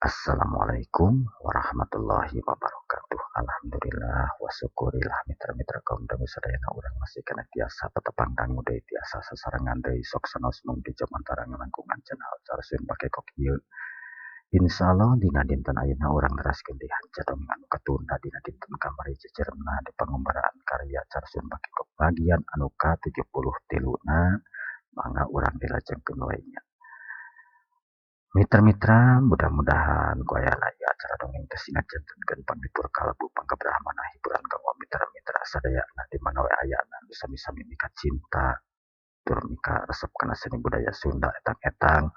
Assalamualaikum warahmatullahi wabarakatuh. Alhamdulillah wa syukurillah, mitra-mitra kaum dangu sadayana, urang masih keneh tiasa patepang dangu deui, tiasa sasarengan deui sok sanaos mung di jomantara ngalangkungan channel Carsun Bakekok ieu. Insyaallah dina dinten ayeuna urang neraskeun deui hanca dongeng anu katunda dina dinten kamari, jejerna di pangumbaraan karya Carsun Bakekok bagian anu ka-73 na. Mangga urang dilajengkeun wae nya. Mitra-mitra, mudah-mudahan ku ayana ieu acara dongeng teh sing ngajantenkeun panglipur kalbu, pangkabrahmana, hiburan kanggo mitra-mitra sadayana di mana we ayana, nu sami-sami mika cinta tur mika resep kana seni budaya Sunda, etang-etang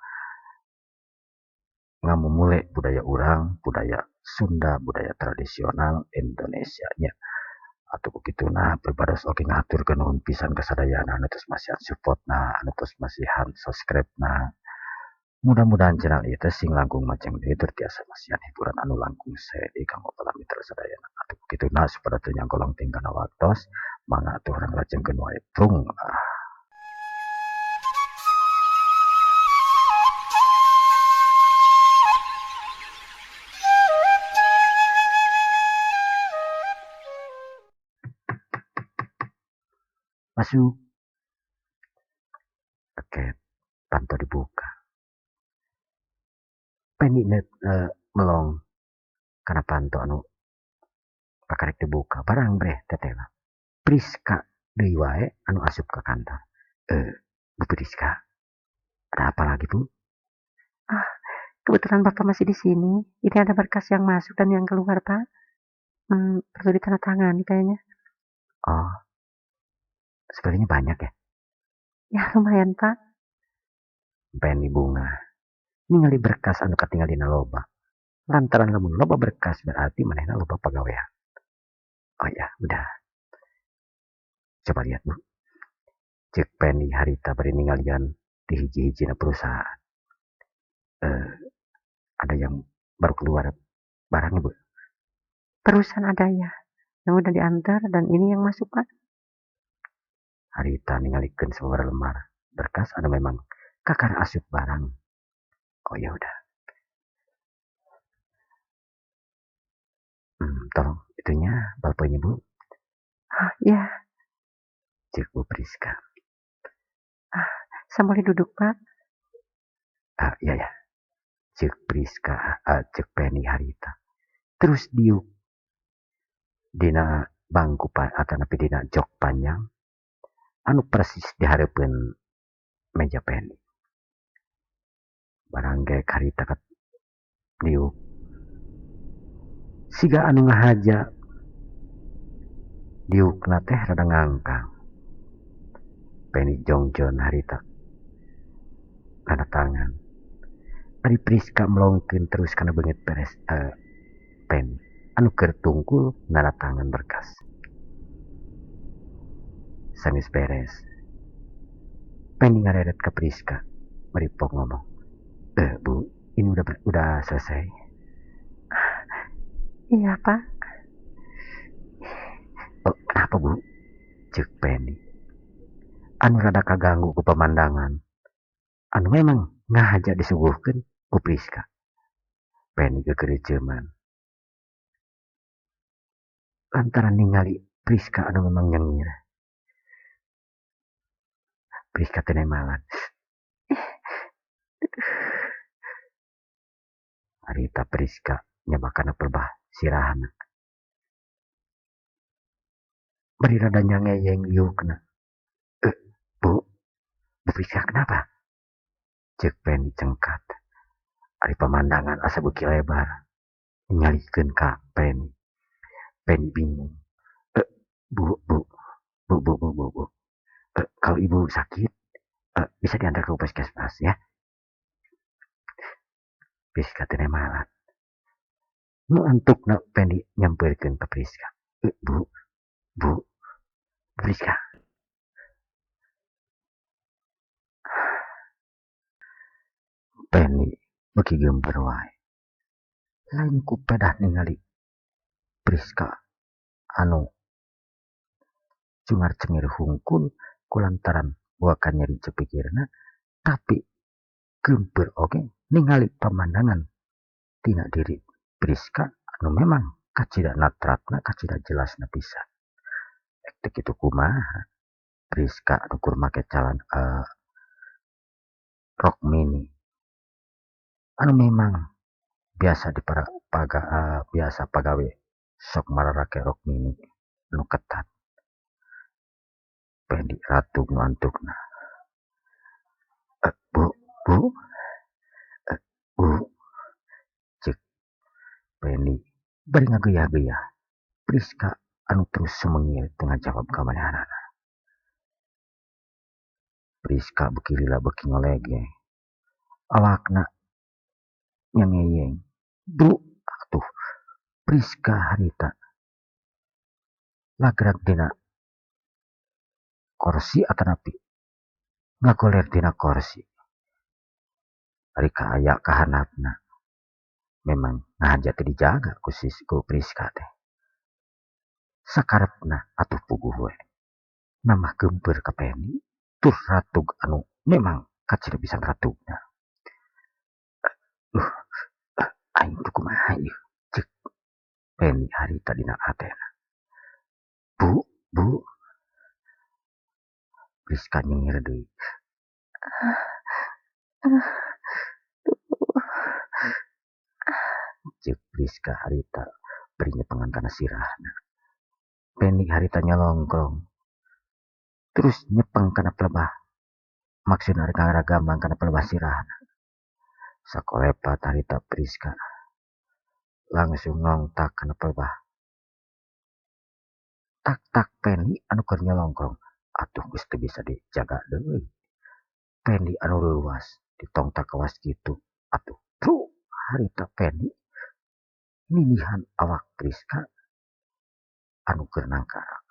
ngamumule budaya urang, budaya Sunda, budaya tradisional Indonesia nya. Atuh ku kituna pribados oge ngahaturkeun nuhun pisan ka sadayana anu tos masihan supportna, anu tos masihan subscribe-na. Mudah-mudahan channel ieu teh sing langkung majeng deui tur tiasa masihan hiburan anu langkung sae deui kanggo para mitra sadayana. Atuh ku kituna, supaya teu nyangkolong teuing kana waktos, mangga atuh urang lajengkeun wae prung ah. Masuk. Oke, panto dibuka. Penny net melong kana panto anu kakarek dibuka, barang breh tetela. Priska deui wae anu asup ka kantor. "Eh, Bu Priska, ada apa lagi, Bu?" Ah, kebetulan Bapak masih di sini. Ini ada berkas yang masuk dan yang keluar, Pak. Perlu ditandatangani kayaknya. Oh, sepertinya banyak ya? Ya, lumayan, Pak. Penny bungah ningali berkas anu katingal dina loba, lantaran lamun loba berkas berarti manehna loba pagawean. "Oh ya, udah. Coba lihat, Bu," cek Penny harita bari ningalian di hiji-hijina perusahaan. "Eh, ada yang baru keluar barangnya, Bu?" Barusan ada ya, yang udah diantar dan ini yang masuk, Pak. Harita ningalikeun sababaraha lembar berkas anu memang kakara asup barang. "Oh, ya udah. Tolong itunya, bolpoinnya, Bu." Ah, ya. Cek Bu Priska. Ah, saya boleh duduk, Pak? "Ah, iya ya," cek Priska, cek Penny harita. Terus diuk dina bangku atanapi dina jok panjang anu persis di hareupeun meja Penny. Barang ge harita kat diuk. Siga anu ngahaja diukna teh rada ngangkang. Penny jongjon harita tanda tangan. Ari Priska melongkeun terus kana beungeut beres Penny anu keur tungkul nanda tangan berkas. Sanggeus beres, Penny ngareret ka Priska bari pok ngomong, "Eh, Bu, ini udah selesai." Iya, Pak. "Oh, kenapa, Bu?" cek Penny anu rada kaganggu ku pemandangan anu memang ngahaja disuguhkeun ku Priska. Penny gegereuceuman lantaran ningali Priska anu memang nyengir. Priska teu nemalan. Harita Priska nyabak kana perbah sirahna. Bari rada nyangeyeng liukna. "Eh, Bu, Bu Priska, kenapa?" cek Penny cengkat. Ari pemandangan asa beuki lebar ningalikeun ka Penny. Penny bingung. "Eh, Bu, Bu, Bu, Bu, Bu, Bu, Bu. Eh, kalau Ibu sakit, bisa diantar ke puskesmas ya." Priska teu nemalan. Nu antukna Penny nyampeurkeun ka Priska. "Eh, Bu, Bu, Priska." Penny beuki geumpeur wae. Lain ku pedah ningali Priska anu cungar cengir hungkul kulantaran boga nyeri jeung pikirna, tapi geumpeur oge ningali pamandangan ti Tina diri Priska anu memang kacida natratna kacida jelasna pisan. Ek teu kitu kumaha Priska anu keur make calan rok mini anu memang biasa biasa pagawe sok mararake rok mini nu ketat. Pendi ratug nu antukna. Bu, bu, bu, cek Pendi bari ngageuya-geuya. Priska anu terus sumengir teu ngajawab ka manehanana. Priska beuki lila beuki ngolege. Awakna nyangeyeng. Bu, atuh Priska harita lagrag dina korsi atanapi ngagoler dina korsi. Ari kaaya kahanapna memang ngahaja teu dijaga ku ku Priska teh. Sakarepna atuh puguh we. Nambah geumpeur ka Pendi tur ratug anu memang kacida pisan ratugna. Duh, aing teh kumaha ieu cek Pendi harita dina hatena. Bu, bu. Priska nyengir deui. Cek Priska harita bari nyepengan kana sirahna. Pendi harita nyolongkrong terus nyepeng kana pelebah maksudna rek ngaragamang kana pelebah sirahna. Sakolepat harita Priska langsung nongtak kana pelebah. Tak-tak Pendi anu keur nyolongkrong atuh geus teu bisa dijaga deui. Pendi anu leuwas ditongtak kawas kitu atuh tru harita Pendi nindihan awak Priska anu keur nangkarak.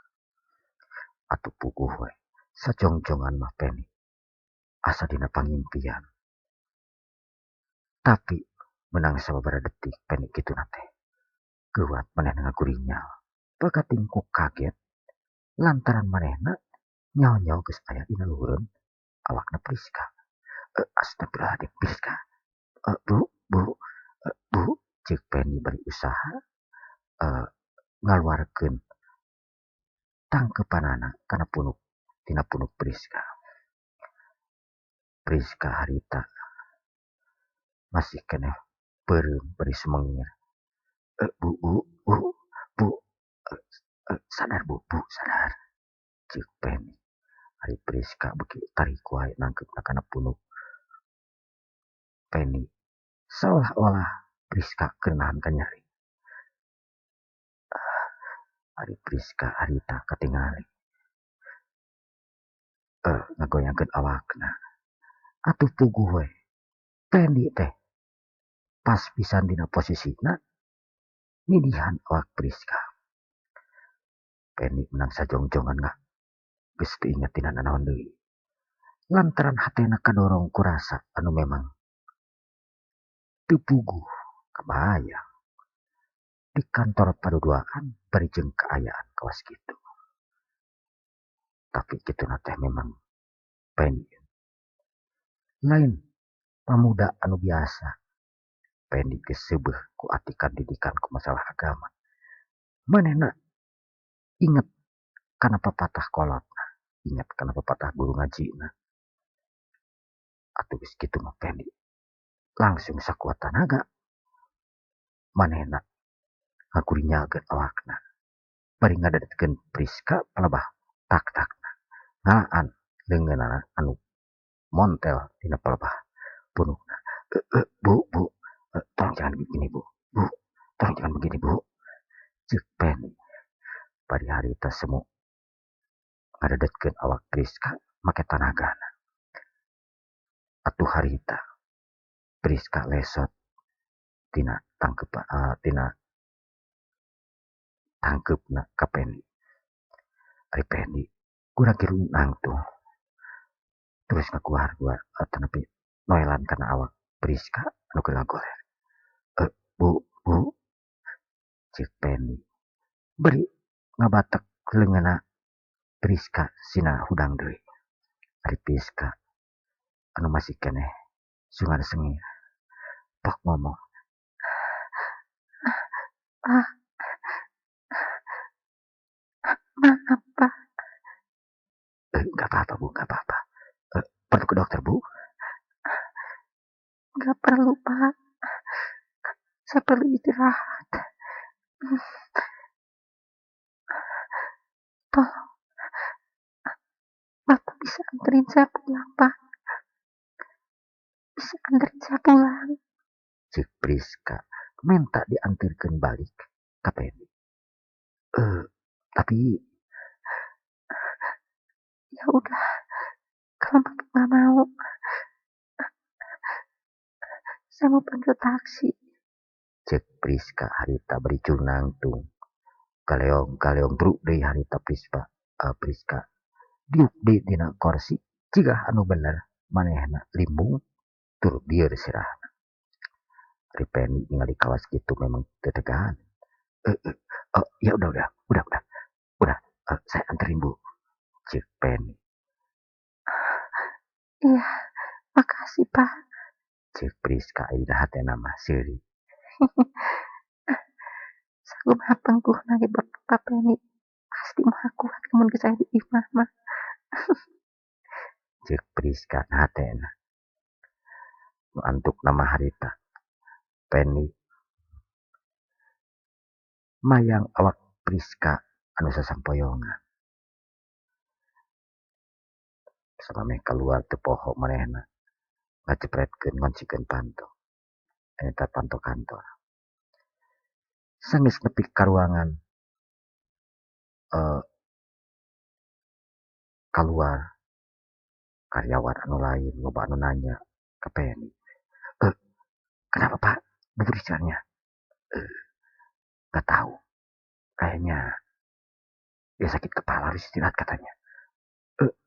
Atuh puguh we sajongjongan mah Pendi asa dina pangimpian. Tapi menang sababaraha detik Pendi kituna teh geuwat manehna ngagurinyal. Bakating ku kaget lantaran manehna nyaho-nyaho geus aya dina luhureun awakna Priska. Astagfirullahaladzim Priska. Bu, bu, bu, cek Pendi bari usaha ngaluarkeun tangkepanana kana punuk tina punuk Priska. Priska harita masih keneh beureum bari sumengir. Bu, bu, bu, bu, sadar bu, bu, sadar. Cek Pendi. Ari Priska beuki tarik wae nangkeupna kana punuk Pendi. Seolah-olah Priska keur nahan kanyeri. Ari Priska harita katingali. Ngagoyangkeun awakna. Atuh puguh we. Pendi teh pas pisan dina posisina nidihan awak Priska. Pendi menang sajongjongan ngah geus teu inget tina nanaon deui. Lantaran hatena kadorong ku rasa anu memang teu puguh kabayang. Di kantor paduduaan bari jeung kaayaan kawas kitu. Tapi kituna teh memang Pendi lain pamuda anu biasa. Pendi geus seubeuh ku atikan didikan ku masalah agama. Manehna inget kana papatah kolotna, inget kana papatah guru ngajina. Atuh geus kitu mah Pendi langsung sakuat tanaga manehna ngagurinyalkeun awakna bari ngadadetkeun Priska palebah tak-takna ngalaan leungeunana anu montel dina palebah punukna. Bu, bu, tolong jangan begini bu, bu, tolong jangan begini bu, cek Pendi bari harita semu ngadadetkeun awak Priska make tanagana. Atuh harita Priska lesot tina tangkep tina tangkeupna ka Pendi. Ari Pendi gura-giru nangtung terus ngaguar-guar atanapi noelan kana awak Priska anu keur ngagoler. Bu, bu, cek Pendi bari ngabatek leungeunna Priska sina hudang deui. Ari Priska anu masih keneh sungan sengir pok ngomong. Pak. Maaf, Pak. Nggak apa-apa, Bu, nggak apa-apa. Perlu ke dokter, Bu? Nggak perlu, Pak. Saya perlu istirahat. Tolong, Bapak bisa anterin saya pulang, Pak. Bisa anterin saya pulang. Cek Priska minta diantarkan balik ke Penny. Tapi ya udah, kalau Bapak nggak mau, saya mau panggil taksi. Cek Priska harita beri nangtung. Kaleong truk deui harita Priska. Diuk deui dina korsi jigah anu bener manehna limbung tur bieur sirahna. Ari Penny ningali kawas kitu memang teu tegaan. Ya udah, saya anterin, Bu. Cek Penny. Iya, makasih, Pak. Cek Priska ayeuna hatena mah seuri. Sakumaha pengkuhna ge Bapak Penny pasti maha kuat lamun geus aya di imah mah. Cek Priska hatena. Nu antukna mah harita. Penny mayang awak Priska anu sasampoyongan. Samemeh kaluar teu poho manehna ngacepretkeun ngoncikeun panto. Eta panto kantor. Sanggeus nepi ka ruangan kaluar karyawan anu lain loba anu nanya ka Penny. Kenapa, Pak? Bu Priskanya? Nggak tahu. Kayaknya dia sakit kepala, harus istirahat katanya.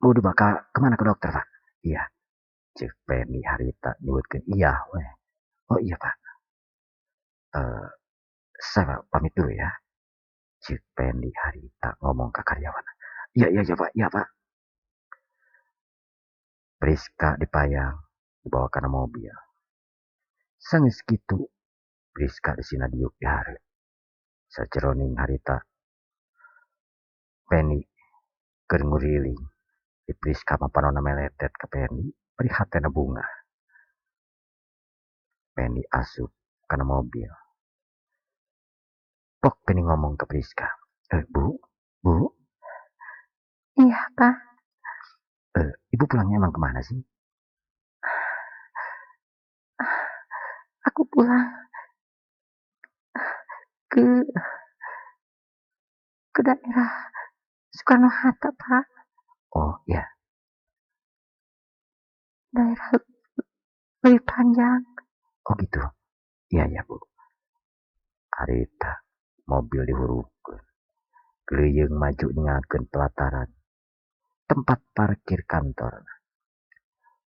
Mau dibawa kemana ke dokter, Pak? Iya. Cek Penny harita nyebutkeun iya weh. Oh iya, Pak. Saya pamit dulu ya. Cek Penny harita ngomong ke karyawan. Iya, Pak, iya, Pak. Priska dipayang dibawa kana mobil. Sanggeus kitu Priska disina diuk di hareup. Sajeroning harita Penny keur nguriling. Di Priska mah panonna meletet ka Penny, bari hatena bungah. Penny asup kana mobil. Pok Penny ngomong ke Priska. Bu, Bu. Iya, Pak. Ibu pulangnya emang kemana sih? Aku pulang ke daerah Soekarno-Hatta, Pak. Oh, iya. Daerah lebih panjang. Oh, gitu. Iya, Bu. Harita mobil dihurungkeun. Gleuyeung maju ninggalkeun pelataran tempat parkir kantor.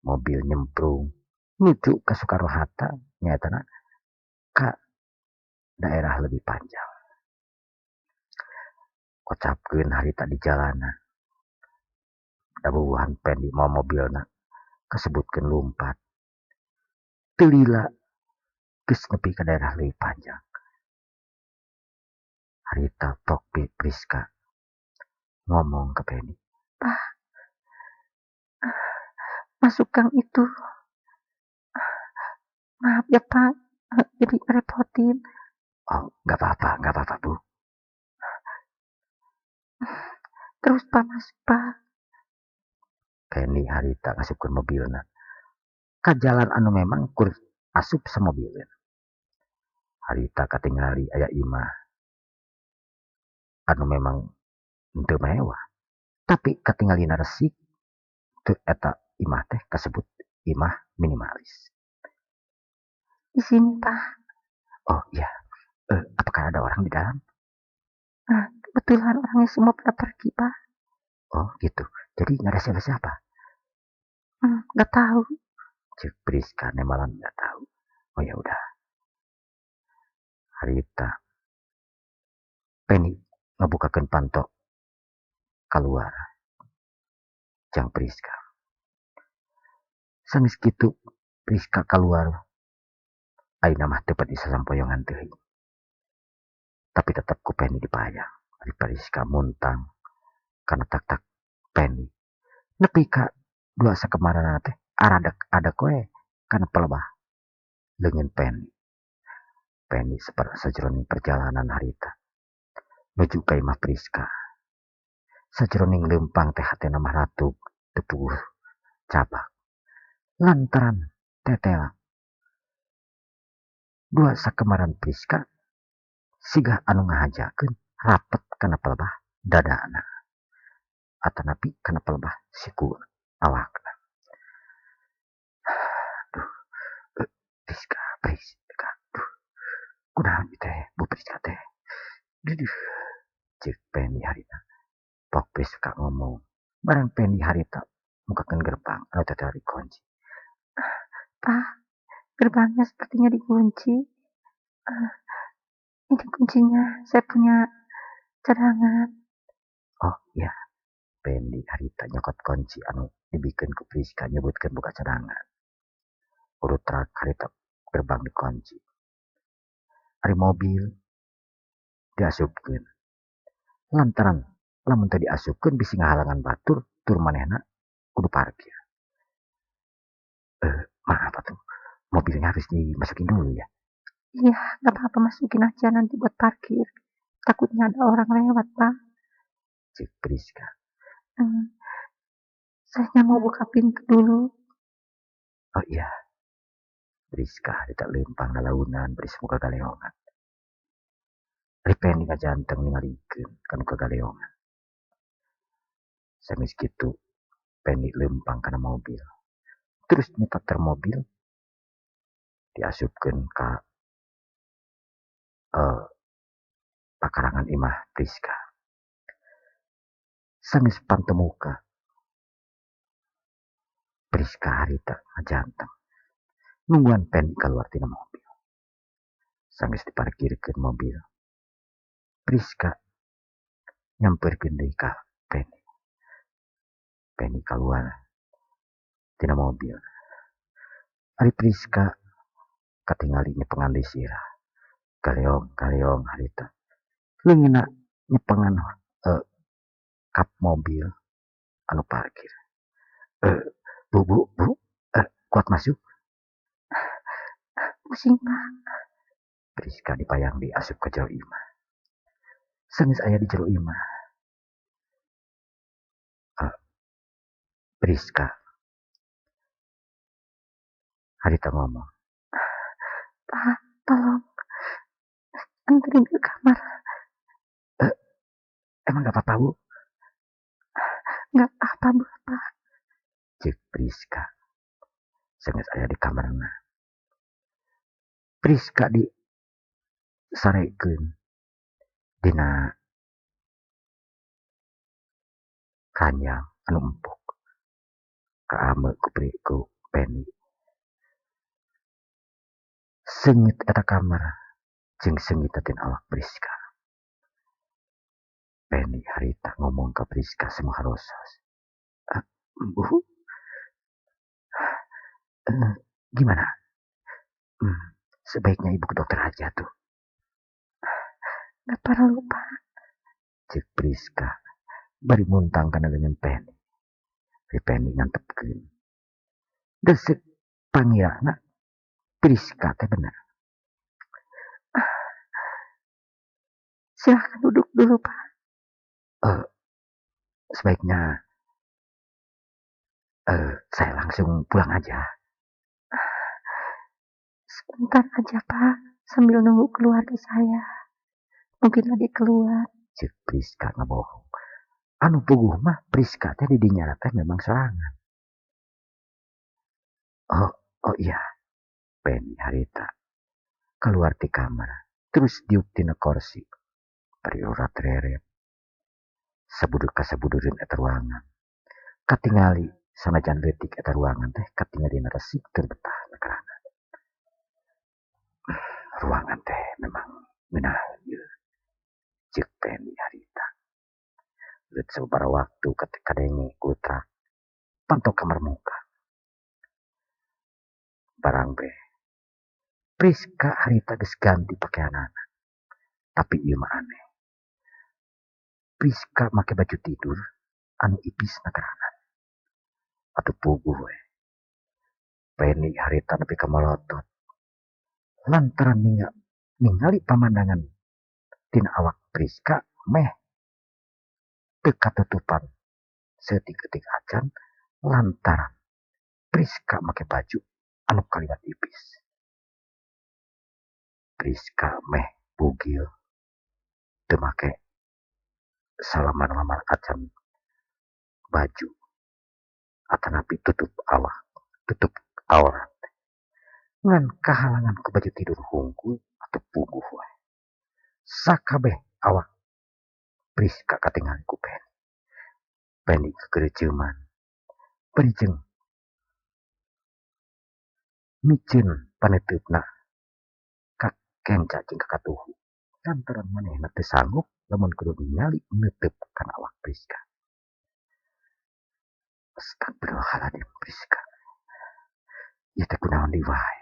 Mobil nyemprung nuju ka Soekarno-Hatta nyaetana ka daerah lebih panjang. Kocapkeun harita di jalanan. Dabuhan Penny mawa mobilna kasebutkeun lumpat. Teu lila geus nepi ka daerah leuwih panjang. Harita pok Priska ngomong ke Penny. Pak, masuk gang itu. Maaf ya, Pak, jadi ngerepotin. Oh, nggak apa-apa, Bu. Terus, Pak, masuk, Pak. Penny harita ngasupkeun mobilna ka jalan anu memang kur asup samobileun. Harita katingali aya imah anu memang henteu mewah, tapi katingalina resik teu eta imah teh kasebut imah minimalis. Di sini, Pak. Oh iya. Apakah ada orang di dalam? Nah, kebetulan orangnya semua pada pergi, Pak. Oh gitu. Jadi nggak ada siapa-siapa? Nggak tahu. Cek Priska nemalan nggak tahu. Oh ya udah. Harita Penny ngebukakeun panto keluar. Jang Priska. Sanggeus kitu Priska keluar. Ayeuna mah teu pati sasampoyongan teuing. Tapi tetep ku Penny dipayang. Ari Priska muntang kana tak-tak Penny. Nepi ka dua sakemaranana teh aradek-adek we kana pelebah leungeun Penny. Penny sajroning perjalanan harita nuju ka imah Priska. Sajroning leumpang teh hatena mah ratug teu puguh cabak. Lantaran tetela dua sakemaran Priska sigah anu ngahajakeun rapet kana pelebah dadana atanapi kana pelebah siku awakna. Duh, Priska, Priska, duh, kunaon ieu teh Bu Priska teh? Duh, ceuk Penny harita. Pok Priska ngomong, barang Penny harita mukakeun gerbang anu tetela dikunci. Pak, gerbangnya sepertinya dikunci. Ini kuncinya, saya punya cadangan. Oh iya, Penny harita nyokot kunci anu dibikeun ku Priska nyebutkeun boga cadangan. Urut rak harita gerbang dikunci. Ari mobil diasupkeun. Lantaran lamun teu diasupkeun bisi ngahalangan batur tur manehna kudu parkir. Maaf atuh, mobilnya harus dimasukin dulu ya. Iya, nggak apa-apa, masukin aja nanti buat parkir. Takutnya ada orang lewat, Pak. Cek Priska. Saya mau buka pintu dulu. Oh iya. Priska harita leumpang lalaunan bari samuka galeongan. Ari Penny ngajanteng ningalikeun kana kagaleongan. Sanes kitu Penny leumpang kana mobil. Terus nyeteter mobil diasupkeun ka pakarangan imah Priska. Sanggeus pantemuka Priska harita ngajanteng nungguan Penny kaluar tina mobil. Sanggeus diparkirkeun mobil, Priska nyamperkeun deui ka Penny. Penny kaluar tina mobil. Ari Priska katingali nyepengan deui sirah. Galeong-galeong harita. Leungeunna nyepengan kap mobil anu parkir. Bu, bu, bu, kuat masuk? Pusing, Pak. Priska dipayang deui asup ka jero imah. Sanggeus aya di jero imah, Priska harita ngomong. Pak, tolong anterin ke kamar. Emang gak apa-apa, Bu? Gak apa-apa, Bu, Pak. Cek Priska. Sanggeus aya di kamarna. Priska disarekeun dina ranjang anu empuk. Kaame ku Penny. Seungit eta kamar jeung seungit tina awak Priska. Penny harita ngomong ka Priska semu harosos. Bu, gimana? Sebaiknya ibu ke dokter aja tuh. Gak perlu, Pak. Cek Priska bari muntang kana leungeun Penny. Ari Penny ngantepkeun. Desek pangirana Priska teh bener. Silahkan duduk dulu, Pak. Sebaiknya saya langsung pulang aja. Sebentar aja, Pak, sambil nunggu keluarga saya. Mungkin lagi keluar. Cek Priska ngabohong. Anu puguh mah Priska teh di dinya teh memang sorangan. Oh iya. Penny harita keluar ti kamar, terus diuk tina kursi. Bari urat reret. Sabudur kasabudureun eta ruangan. Katingali sanajan leutik eta ruangan teh katingali resik tur betah nakarangan. Ruangan teh memang ngeunaheun ieu. Ceuk Penny harita. Leut sababaraha waktu kadenge kultrak panto kamar muka. Barang beh Priska harita geus ganti pakeanana. Tapi ieu mah aneh. Priska make baju tidur anu ipisna keranan. Atuh puguh we. Peni harita nepi ka molotot. Lantaran ningali pamandangan tina awak Priska meh teu katutupan saeutik-eutik acan lantaran Priska make baju anu kaliwat ipis. Priska meh bugil teu make salamar-lamar acan baju atanapi tutup awak, tutup aurat. Ngan kahalangan ku baju tidur hungkul atau puguh wae. Sakabeh awak Priska katingali ku Peni. Peni kegereuceuman bari jeung miceun paneuteup ka kenca jeung ka katuhu. Lantaran manehna teu sanggup lamun kudu ningali neuteub kana awak Priska. Astagfirullahaladzim, Priska. Ieu teh kunaon deui wae.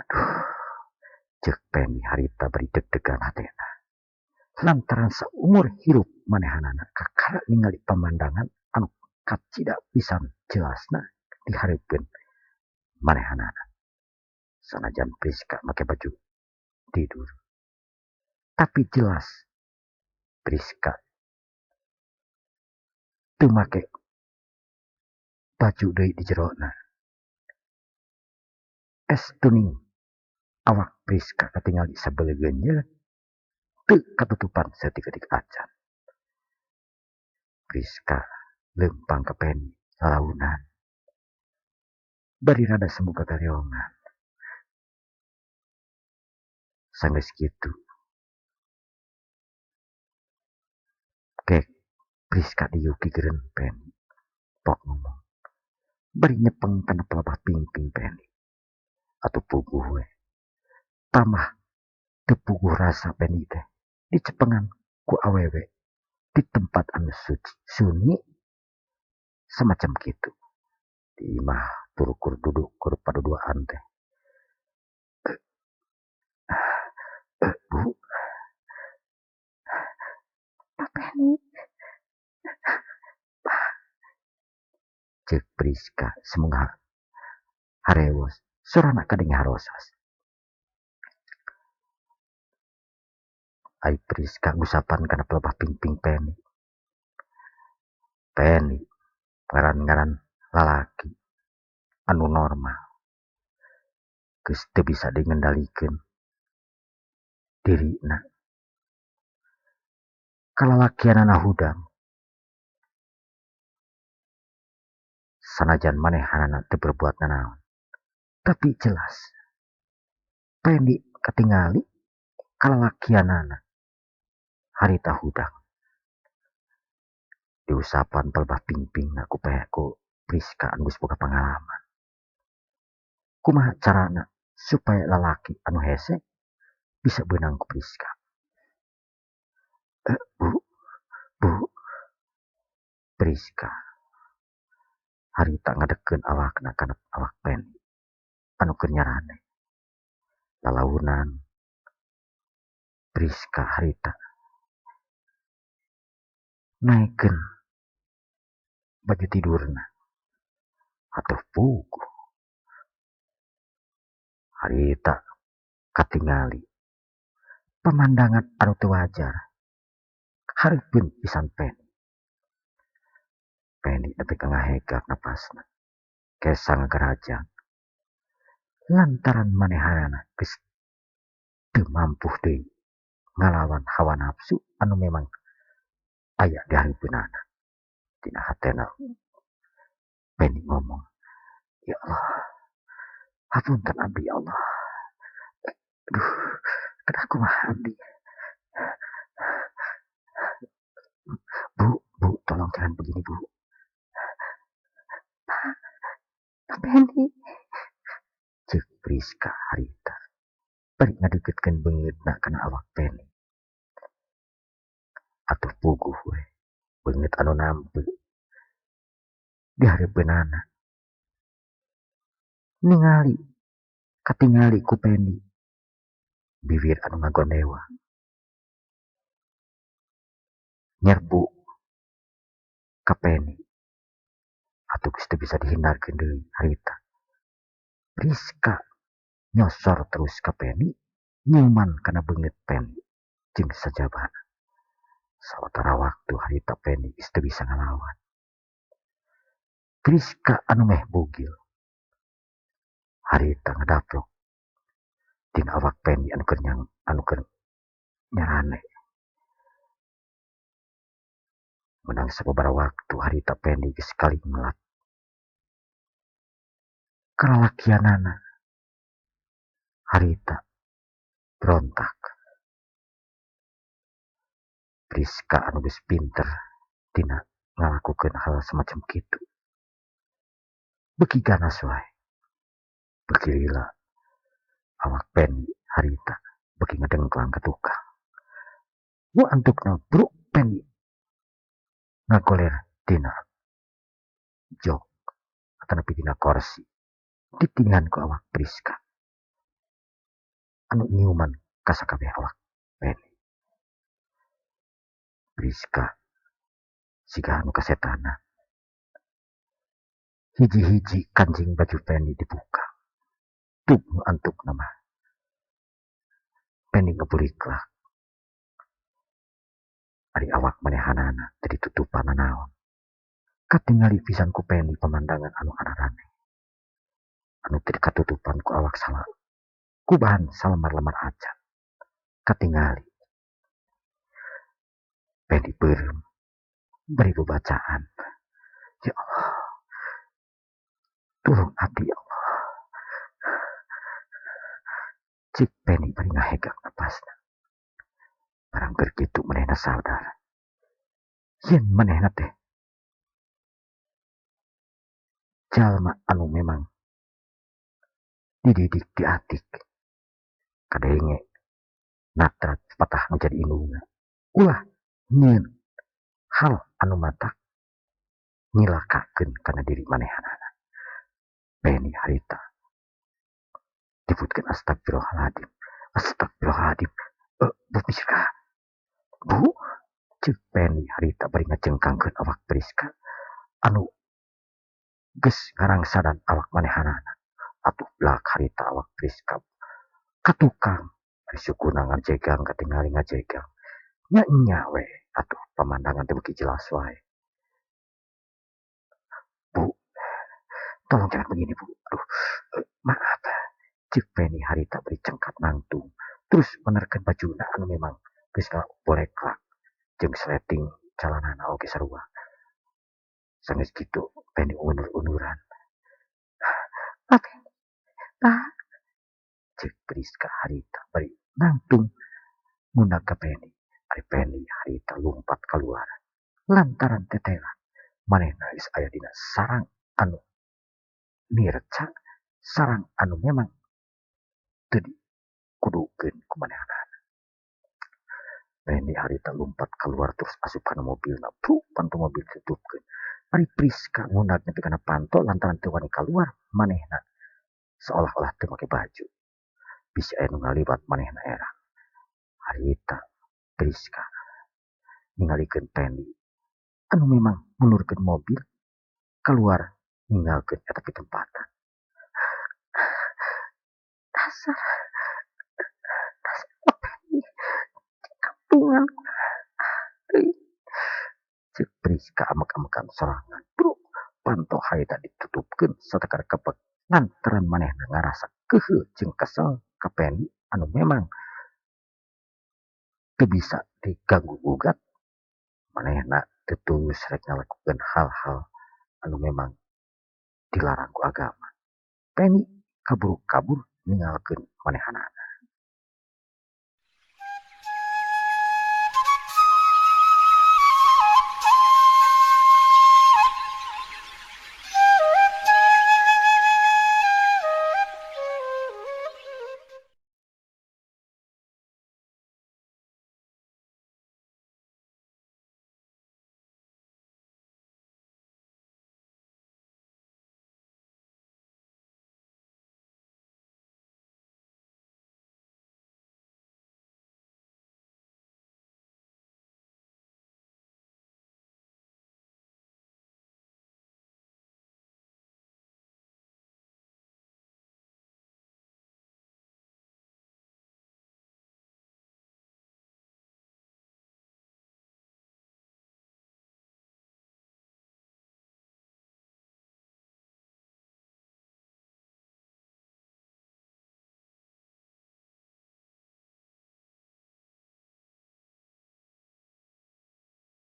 Aduh, ceuk Peni harita bari deg-degan hatena. Lantaran saumur hirup manehanana kakara ningali pamandangan anu kacida pisan jelasna dihareupeun manehanana. Sanajan Priska make baju tidur, tapi jelas Priska teu make baju deui di jerona. Es tuning awak Priska katingali sabeleugeun ye teu katutupan saeutik-eutik acan. Priska leumpang ka Peni lalaunan bari rada semu gagareongan. Sanggeus kitu gek Priska diuk gigireun Peni pok ngomong bari nyepeng kana pelabah pingping Peni. Atuh puguh we. Tamah teu puguh rasa Peni teh dicepengan ku awewe di tempat anu suci sunyi semacam kitu. Di imah turu kur duduk kur paduduaan teh. Bu. Pak Peni. Pak. Ceuk Priska semunga harewos sorana kadenge harosas. Ai Priska ngusapan kana pelebah pingping Peni. Peni ngaran-ngaran lalaki anu normal. Geus teu bisa dingendalikeun dirina. Kalalakianana hudang. Sanajan manehanana teu berbuat nanaon. Tapi jelas Peni katingali kalalakianana harita hudang. Diusapan pelebah pingpingna ku Priska anu geus boga pangalaman. Kumaha carana supaya lalaki anu hese bisa beunang ku Priska? Bu, bu. Priska harita ngadekeun awakna kana awak Peni anu keur nyarane. Lalaunan Priska harita naekeun baju tidurna. Atuh puguh. Harita katingali pemandangan anu teu wajar hareupeun pisan Peni. Peni nepi ka ngahegak napasna kesa ngagarajang lantaran manehanana geus teu mampuh deui ngalawan hawa nafsu anu memang aya di hareupeunana. Dina hatena Peni ngomong, ya Allah, hapunten abdi ya Allah. Aduh, kedah kumaha abdi. Bu, bu, tolong jangan begini bu. Pak Peni. Ceuk Priska harita bari ngadeukeutkeun beungeutna kana awak Peni. Atuh puguh we, beungeut anu nampe di hareupeunana. Ningali katingali ku Peni bibir anu ngagondewa. Nyerbu ka Peni. Atuh geus teu bisa dihindarkeun deui harita. Priska nyosor terus ka Peni, nyiuman kana beungeut Peni jeung sajabana. Sawatara waktu harita Peni geus teu bisa ngalawan. Priska anu meh bugil harita ngadaplok tina awak Peni anu keur anu keur nyarane. Menang sababaraha waktu harita Peni geus kalimlat. Kalalakianana harita berontak. Priska anu geus pinter tina ngalakukeun hal semacam kitu. Beuki ganas wae. Beuki lila awak Peni harita beuki ngadengklang ka tukang. Nu antukna bruk Peni ngagoler dina jok atanapi dina korsi ditingan ku awak Priska anu nyiuman ka sakabeh awak Peni. Priska siga anu kasetanan. Hiji-hiji kancing baju Peni dibuka. Tug nu antukna mah Peni ngebuliklak. Ari awak manehanana teu ditutupan nanaon. Katingali pisan ku Peni pemandangan anu araraneh. Anu teu katutupan ku awak salah ku bahan salemar-lemar acan. Katingali Peni beureum bari babacaan. Ya Allah, tulung abdi ya Allah. Cik Peni bari ngahegak napasna. Barang keur kitu manehna sadar yen manehna teh jalma anu memang dididik diatik. Kadenge natrat patah nu jadi indungna. Ulah nyieun hal anu matak nyilakakeun kana diri manehanana. Peni harita dibutkeun astagfirullahaladzim, astagfirullahaladzim. Bu Priska, Bu, ceuk Peni harita bari ngacengkangkeun awak Priska anu geus ngarangsadan awak manehanana. Atuh blak harita awak Priska ka tukang. Ari sukuna ngajegang katingali ngajegang. Nya nya we atuh pemandangan teh beuki jelas wae. Bu, tolong jangan begini Bu. Aduh, maaf. Ceuk Peni harita bari cengkat nangtung. Terus menerkeun bajuna anu memang geus ngaboleklak jeung sleting calanana oge sarua. Sanggeus kitu Peni undur-unduran. Pak Peni, Pak. Ceuk Priska harita bari nangtung munag ka Peni. Ari Peni harita lumpat kaluar lantaran tetela manehna geus aya dina sarang anu nirca, sarang anu memang teu dikudukeun ku manehanana. Peni harita lumpat keluar terus asup kana mobilna. Puh, panto mobil ditutupkeun. Ari Priska ngundag nepi kana panto lantaran teu wani kaluar manehna seolah-olah teu make baju. Bisi aya nu ngaliwat manehna era. Harita Priska ningalikeun Peni anu memang mundurkeun mobil keluar ninggalkeun eta pitempatan. Dasar dasar Pak Peni kampungan. Ceuk Priska amek-amekan sorangan. Bruk, panto harita ditutupkeun satakar kepek lantaran manehna ngarasa keukeuh jeung kesel ka Peni anu memang teu bisa diganggu gugat. Manehna teu tulus rek ngalakukeun hal-hal anu memang dilarang ku agama. Peni kaburu kabur ninggalkeun manehanana.